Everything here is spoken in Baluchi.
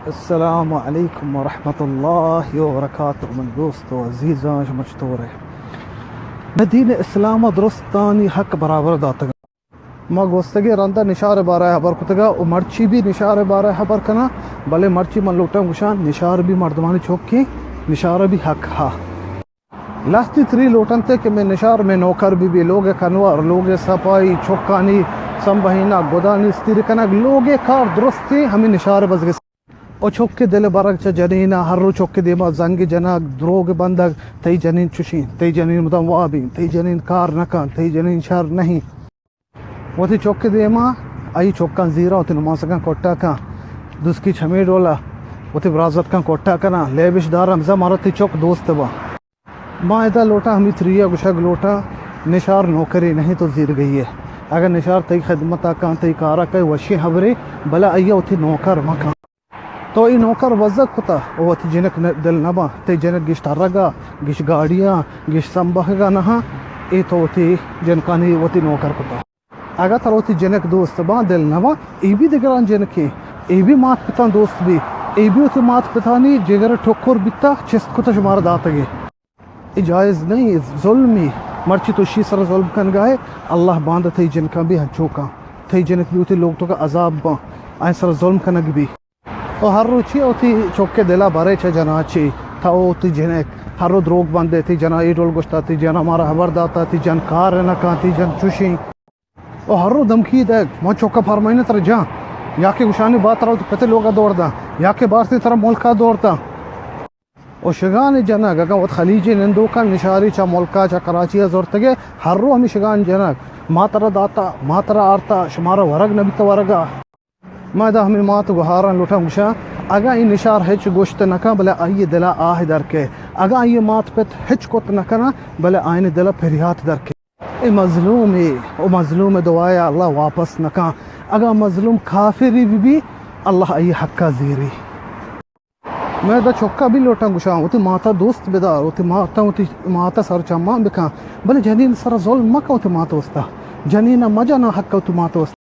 السلام علیکم ورحمۃ اللہ وبرکاتہ۔ من دوست و عزیزاں، شما چطور ہے؟ من دین اسلام ءَ درستانی حق برابر داتگ۔ ما گوستگیں رندا نشار بارہ حبر کتگا و مرچی بھی نشار بارہ حبر کنا، بلے مرچی من لوٹاں گوشاں نشار بھی مردمانی چوکیں، نشار بھی حق ہا۔ لہتی تری لوٹنتے کہ میں نشار میں نوکر بھی بھی، لوگ کنور، لوگ صفائی، چکانی سنبہینا، گدانی استیر کنگ، لوگ کار درستی ہمیں نشار بزگس۔ او چک دل برگ چہ جنین، ہر رو چک دیما زنگ جنگ، دروگ بندگ، تئی جنین چشیں، تئی جنین مدام وابیں، تئی جنین کار نکن، تئی جنین شر نہیں۔ وتی چک دیما، آئی چکاں زیرا، وتی نماسگاں کٹا کن، دسکی چمی ڈولا، وتی برازتکاں کٹا کنا، لیبش دارا، مزا مارا تئی چک دوست با۔ ما ادا لوٹاں ہمے تریا گوشگ لوٹاں، نشار نوکرے نہیں تو زیر گئی ہے۔ اگر نشار تئی خدمت کن، تئی کارا کئی وشی حبرے، بلے آئی وتی نوکر مکن۔ تو اے نوکر بزگ کتا، او وتی جنک دل نباں، تئی جنک گش ترگا، گش گاڑیاں، گش سمبہگا نہاں، اے تو وتی جنکانی وتی نوکر کتا۔ اگاں ترا وتی جنک دوست باں، دل نباں، اے بھی دگران جنکیں، اے بھی مات پتاں دوست بی، اے بھی وتی مات پتانی جگر ٹکر بیتا، چست کتا شمارا داتگے۔ اے جائز نہیں، ظلمی۔ مرچی تو شی سر ظلم کنگائے، اللہ باندہ تئی جنکاں بھی ہنچوکاں، تئی جنک بھی وتی لوگ تو کا عذاب باں، آئیں سر ظلم کنگ بھی۔ او ہر روچی وتی چوکے دلا برے چہ جنا چی، تا وتی جنک ہر رو دروگ بندے، تی جنا اے ڈول گوشتا، تی جنا مارا حبر داتا، تی جن کار نہ کان، تی جن چوشیں۔ او ہر رو دمکی دگ، ما چوکا فرمائنے ترا جان، یا کہ گوشانی با ترا وتی پتے لوگا دور دا، یا کہ بارتی ترا ملکا دور دا۔ او شگان جنگ، اگاں وت خلیج نندوکا نشاری چا ملکا چا کراچی زورتگے، ہر رو ہمی شگان جنگ، ما ترا داتا، ما ترا آرتا، شمارا ورگ نبیتا ورگا۔ ما ادا ہمے مات گوہاراں لوٹاں گوشاں، اگاں اے نشار ہچ گوشت نہ کن، بلے آئی دلا آہ در کے۔ اگاں آئی مات پت ہچ کت نہ کناں، بلے آئین دلا پریات در کے۔ اے مظلومے، او مظلوم دعایا اللہ واپس نہ کن۔ اگاں مظلوم کافری بی بی، اللہ آئی حقا زیری۔ من ادا چکا بھی لوٹاں گوشاں، وتی ماتا دوست بدار، وتی ماتا، وتی ماتا سر چمان بکن، بلے جنین سر ظلم مکن وتی مات واسطہ۔ جنین مجا نہ حق وتی مات واسطہ۔